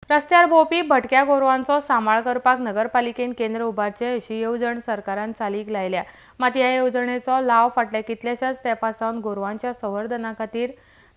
रस्त्यार भोंवपी भटक्या गोरवांचो सांबाळ करपाक नगरपालिकेन केंद्र उबारचें अशी येवजण सरकारान चालीक लायल्या. मात ह्या येवजणेचो लाव फाटल्या कितल्याशाच तेंपा सावन गोरवांच्या संवर्धना खातीर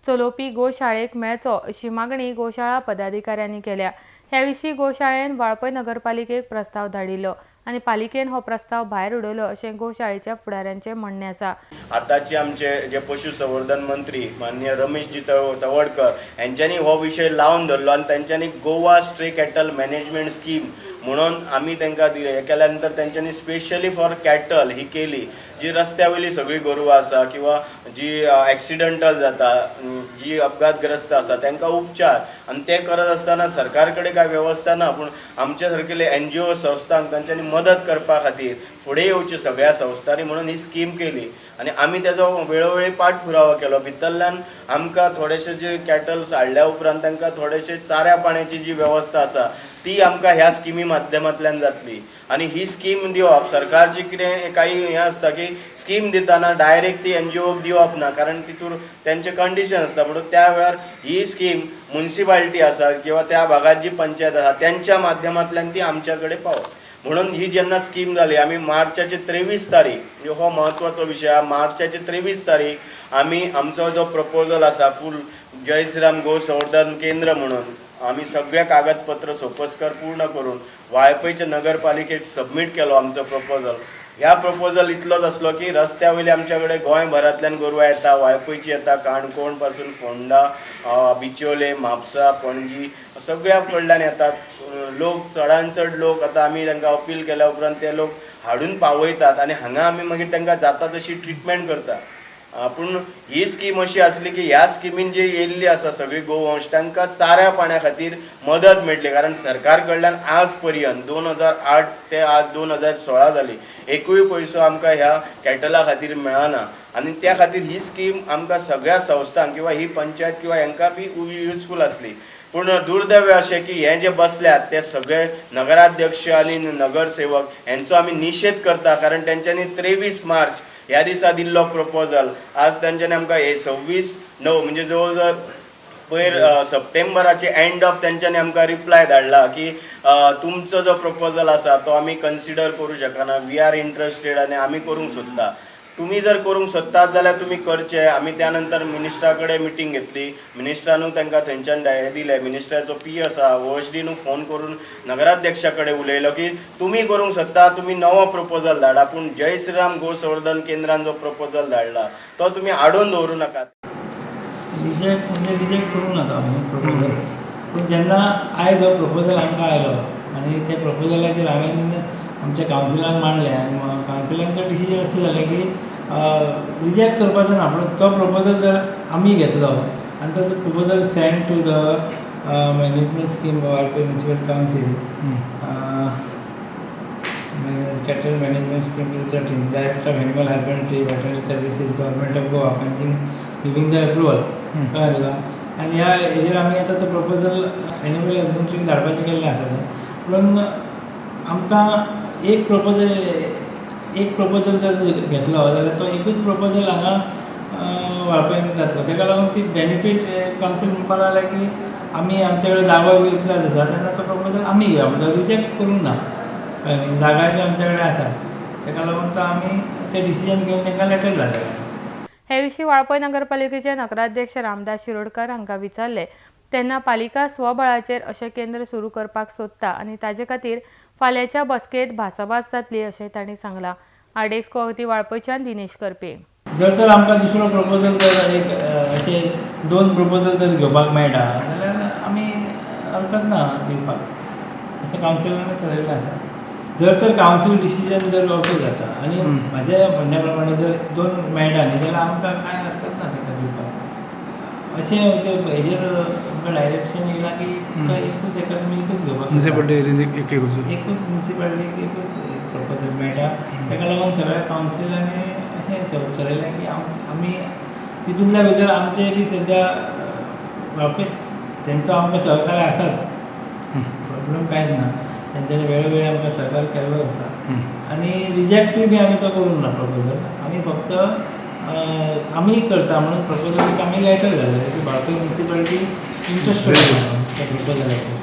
चलोवपी गोशाळेक मेळचो अशी मागणी गोशाळा पदाधिकाऱ्यांनी केल्या. ह्या विशीं गोशाळेन वाळपय नगरपालिकेक प्रस्ताव धाडिल्लो आनी पालिकेन हो प्रस्ताव भायर उडयलो अशें गोशाळेच्या फुडाऱ्यांचें म्हणणें आसा. आतांचे आमचे जे पशुसंवर्धन मंत्री माननीय रमेशजी तवडकर हेंच्यांनी हो विशय लावन धरलो आनी तेंच्यांनी Goa stray cattle management scheme म्हणून आमी तांकां दिलें. हें केल्या नंतर तेंच्यांनी स्पेशली फॉर कॅटल ही केली, जी रस्त्या वयली सगळीं गोरवां आसा किंवा जी एक्सिडंटल जाता, जी अपघातग्रस्त आसा तांकां उपचार. आनी ते करत आसतना सरकार कडेन कांय वेवस्था ना, पूण आमच्या सारकेले एनजीओ संस्थांक तांच्यांनी मदत करपा खातीर फुडें येवचे सगळ्या संस्थांनी म्हणून ही स्कीम केली आनी आमी तेजो वेळोवेळी पाठपुरावा केलो. भितरल्यान आमकां थोडेशे जे कॅटल्स हाडल्या उपरांत तांकां थोडेशे चाऱ्या पाण्याची जी वेवस्था आसा ती आमकां ह्या स्किमी माध्यमांतल्यान जातली. आनी ही स्कीम दिवप सरकारची कितें काही हें आसता की स्कीम दितना डायरेक्ट ती एनजीओक दिवप ना, कारण तितूर तेंचें कंडिशन आसता. म्हणून त्या वेळार ही स्कीम मुन्सिपालिटी आसा किंवा त्या भागात जी पंचायत आसा त्यांच्या माध्यमांतल्यान ती आमच्या कडेन पावप. म्हणून ही जेन्ना स्कीम जाली आमी मार्चाचे 23 तारीख, म्हणजे हो म्हत्वाचो विशय आहा, मार्चाचे 23 तारीख आमी आमचो जो प्रपोजल आसा फूल जय श्रीराम गो संवर्धन केंद्र म्हणून आमी सगळे कागदपत्र सोपस्कर पूर्ण करून वाळपयच्या नगरपालिकेक सबमीट केलो आमचो प्रपोजल. ह्या प्रपोजल इतलोच आसलो की रस्त्या वयले आमच्या कडेन गोंयभरांतल्यान गोरवां येता, वाळपयची येता, काणकोण पासून फोंडा, बिचोले, म्हापसा, पणजी सगळ्या कडल्यान येतात लोक. चडान चड लोक आतां आमी तांकां अपील केल्या उपरांत ते लोक हाडून पावयतात आनी हांगा आमी मागीर तांकां जाता तशी ट्रिटमेंट करता. पूण ही स्कीम अशी आसली की ह्या स्किमीन जी येयल्ली आसा सगळी गोवंश तांकां चाऱ्या पाण्या खातीर मदत मेळटली, कारण सरकार कडल्यान आज पर्यंत 2008 ते आज 2016 जाली एकूय पयसो आमकां ह्या कॅटला खातीर मेळना. आनी त्या खातीर ही स्कीम आमकां सगळ्या संस्थांक किंवा ही पंचायत किंवा हांकां बी युजफूल आसली. पूण दुर्दैव अशें की हे जे बसल्यात ते सगळे नगराध्यक्ष आनी नगरसेवक हेंचो आमी निशेध करता, कारण तेंच्यांनी 23 मार्च ह्या दिसा दिल्लो प्रपोजल आज तेंच्यांनी आमकां 26/9 म्हणजे जवळ जवळ पयर सप्टेंबराचे एंड ऑफ तेंच्यांनी आमकां रिप्लाय धाडला की तुमचो जो प्रपोजल आसा तो आमी कन्सिडर करूं शकना, we are interested आनी आमी करूंक सोदता. तुमी जर करूंक सोदतात जाल्यार तुमी करचे. आमी त्या नंतर मिनिस्टरा कडेन मिटींग घेतली, मिनिस्टरानूय तांकां थंयच्यान हें दिलें. मिनिस्टराचो पी आसा ओएसडीनूय फोन करून नगराध्यक्षा कडेन उलयलो की तुमी करूंक सोदता तुमी नवो प्रपोजल धाडा, पूण जय श्रीराम गो संवर्धन केंद्रान जो प्रपोजल धाडला तो तुमी आडोवन दवरूं नाकात. रिजेक्ट म्हणजे रिजेक्ट करूंक नाका आमी प्रपोजल, पूण जेन्ना आयज हो प्रपोजल आमकां आयलो आनी त्या प्रपोजलाचेर हांवें आमच्या कावन्सिलान मांडलें आनी कावन्सिलांचो डिसिजन अशें जालें की रिजेक्ट करपाचो ना, पूण तो प्रपोजल जर आमी घेतलो आनी तो proposal send to the management scheme Valpoi municipal council cattle management scheme 2013, director of animal husbandry, veterinary services, government of Goa, punching giving the approval. कळ्ळें तुका? आनी ह्या हेजेर आमी आतां तो प्रपोजल एनिमल हजबंड्रीक धाडपाचें केल्लें आसा तें. पूण आमकां एक प्रपोजल जर घेतलो जाल्यार तो एकूच प्रपोजल हांगा वाळपयन जातलो. तेका लागून ती बेनिफीट कावन्सील म्हणपाक लागले की आमी आमचे कडेन जागो बी उपलब्ध आसा तेन्ना तो प्रपोजल आमी घेवया, म्हणजे रिजेक्ट करूंक ना. कळ्ळें न्ही? जागाय बी आमचे कडेन आसा, तेका लागून तो आमी तें डिसिजन घेवन तांकां लेटर धाडलें. हे विशीं वाळपय नगरपालिकेचे नगराध्यक्ष रामदास शिरोडकर हांकां विचारले तेन्ना पालिका स्वबळाचेर अशें केंद्र सुरू करपाक सोदता आनी ताजे खातीर फाल्यांच्या बसकेंत भासाभास जातली अशें तांणी सांगलां. आरडीएक्स कोवती वाळपयच्यान दिनेश करपे. जर तर आमकां दुसरो प्रपोजल जर एक अशें 2 प्रपोजल जर घेवपाक मेळटा जाल्यार आमी हरकत ना दिवपाक, अशें कावन्सिलान थरयल्लें आसा. जर तर कावन्सील डिसिजन जर ओके जाता आनी म्हाज्या म्हणण्या प्रमाणे जर 2 मेळटा न्ही जाल्यार आमकां कांय हरकत ना ताका दिवपाक. अशें ते हेजेर आमकां डायरेक्शन येयलां की तो एकूच एका तुमी एकूच घेवपाक, म्युनिसिपालिटी एकूच म्युनिसिपालिटीक एकूच प्रपोजल मेळटा. ताका लागून सगळ्या कावन्सिलांनी अशें थरयलें की आमी तितूंतल्या भितर आमचे बी सद्या वाळपय तेंचो आमकां सहकार्य आसाच, प्रॉब्लम कांयच ना. तेंच्यांनी वेळोवेळी आमकां सहकार्य केल्लो आसा आनी रिजेक्टूय बी आमी तो करूंक ना प्रपोजल. आमी फक्त आमी करता म्हणून प्रपोजल आमी लेटर घातलें की वाळपय म्युनिसिपालिटी इंट्रस्टेड त्या प्रपोजलाचेर.